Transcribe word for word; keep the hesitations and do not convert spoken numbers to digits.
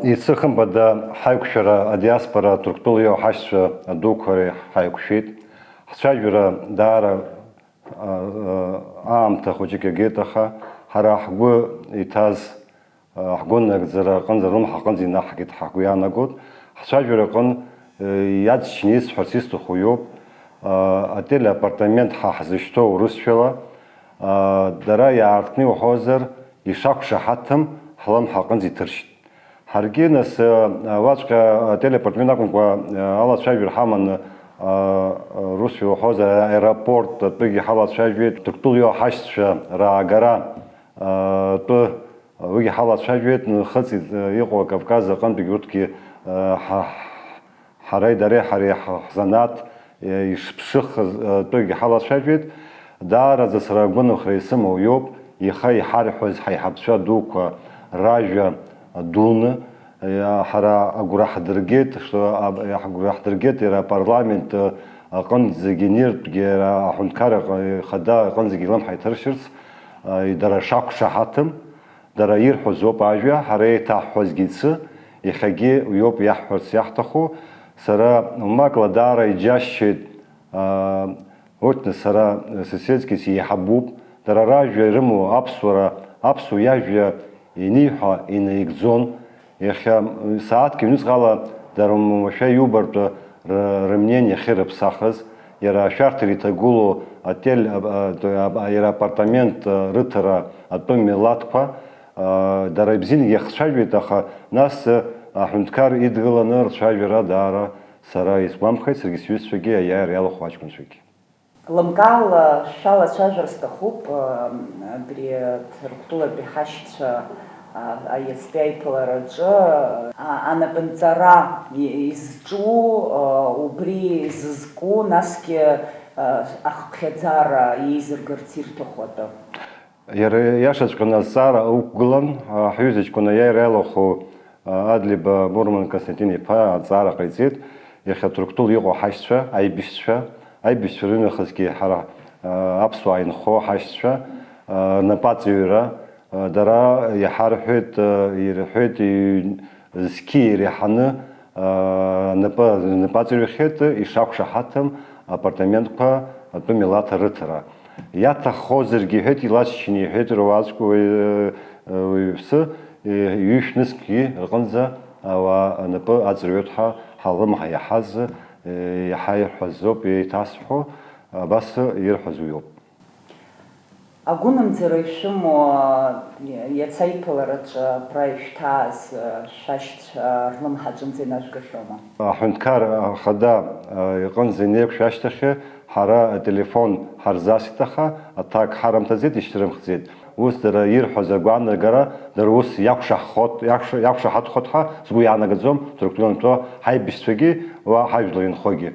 Иацы хымԥада ҳаиқәшәара адиаспора Ҭырқәтәыла иоуа ҳашьцәа адуқәа реиҳа ҳаиқәшәеит. Ҳцәажәара даара, а, а, аамҭа хәыҷык иагеит, аха ҳара ҳгәы иҭаз, а, ҳгәы нагӡара аҟынӡа, рылымҳа аҟынӡа инаҳгеит, ҳгәы иаанагоит. Ҳцәажәара аҟын, э, иаҵшьны исҳәарц исҭаху иоуп, а, ателеапартамент ҳа ҳзышьҭоу урысшәала, а, дара иаартны иуҳәозар, ишақәшаҳаҭым ҳлымҳа аҟынӡа иҭыршьт. Ҳаргьы нас, а, уаҵәҟьа ателеапартамент акәымкәа, а, алацәажәара ҳаманы, а, а, русшәа иуҳәозар, аеропорт атәыгьы ҳалацәажәеит, Ҭырқәтәыла иоуа ҳашьцәа раагара, а, тәы, уигьы ҳалацәажәеит, нхыҵит, а, иҟоу Кавказ аҟынтәигьы урҭгьы, а, ҳа-, ҳареи дареи ҳареи ҳ-, ҳзанааҭ, е, ишԥшыхыз, е, тәык иҳалацәажәеит. Даараӡа сара агәынамхара исымоу иоуп, иаха иҳарҳәоз ҳаиҳабацәа дуқәа ражәа дуны, е, ҳара агәра ҳдыргеит, што, аб-, е, ҳгәра ҳдыргеит иара апарламент, е, аҟынӡагьы, ниртәгьы иара аҳәынҭқарра ҟ-, е, хада аҟынӡагьы илымҳа иҭыршьырц, е, дара шақәшаҳаҭым. Дара ирҳәоз ауп ажәа, ҳара еиҭаҳҳәозгьы иацы, иахьагьы уиоуп иаҳҳәарц иаҳҭаху. Сара умакла даара иџьасшьеит, аа, урҭ сара сысецкис еиҳабуп. Дара ражәа ирымоу аԥсуара, аԥсуа иажәа ианиҳәа инаигӡон. Иахьа сааҭк ҩнуҵҟала дара уамашәа иубартә р-, рымнение ахьырыԥсахыз, иара ашәарҭара иҭагылоу отель, а, а, а, иара апартамент, а, рыҭара атәым милаҭқәа, а, дара ибзианы иахцәажәеит, аха нас, а, аҳәынҭқар идгыланы рцәажәара даара сара исгәамԥхеит, саргьы сҩызцәагьы, аиааира иалахәу аҷкәынцәагьы. Лымкаала шәалацәажәар сҭахуп, а, абри Ҭырқәтәылатәи ҳашьцәа, а, аиацтәи аиԥылараҿы, а, анапынҵара и-, изҿу, а, убри зызку, насгьы, а, ахыԥхьаӡара еизыргарц ирҭаху атәы. Иара иашаҵәҟьаны азҵаара ықәгылан, а, ҳҩыза ҷкәын аиааира иалахәу, а, Адлеиба Мурман Константин-иԥа азҵаара ҟаиҵеит, иахьа Ҭырқәтәыла иҟоу ҳашьцәа, аибашьцәа, аибашьцәа рынахысгьы ҳара, а, аԥсуаа инхо ҳашьцәа, а, рнапаҵаҩра, а, дара иаҳарҳәеит, а, ирҳәеит, ҩ-, зқьи иреиҳаны, а, напы, напаҵаҩхьеит, ишақәшаҳаҭым апартаментқәа атәым милаҭ арыҭара. Иаҭаххозаргьы, иҳәеит, илаччаны, иҳәеит, руаӡәк уаҩ, уаҩԥсы, ҩышә нызқьгьы рҟынӡа ауаа напы аҵарҩуеит ҳәа ҳалымҳа иаҳаз, иаҳа ирҳәаз ауп еиҭасҳәо, абас ирҳәаз уиоуп. Агәынамӡара ишәымоу, иацы аиԥылараҿы абра ишәҭааз шәашьцәа рлымҳаҿынӡа инажәгахьоума? Аҳәынҭқар ахада иҟынӡа инеиқәшәа ашьҭахь ҳара ателефон ҳарзасит, аха аҭак ҳарымҭаӡеит, ишьҭрымхӡеит. Ус дара ирҳәоз агәаанагара, дара ус иақәшаҳхот-, иақәша-, иақәшаҳаҭхот ҳәа сгәы иаанагаӡом, Ҭырқәтәылантәи ҳаибашьцәагьы уа ҳажәлар инхогьы.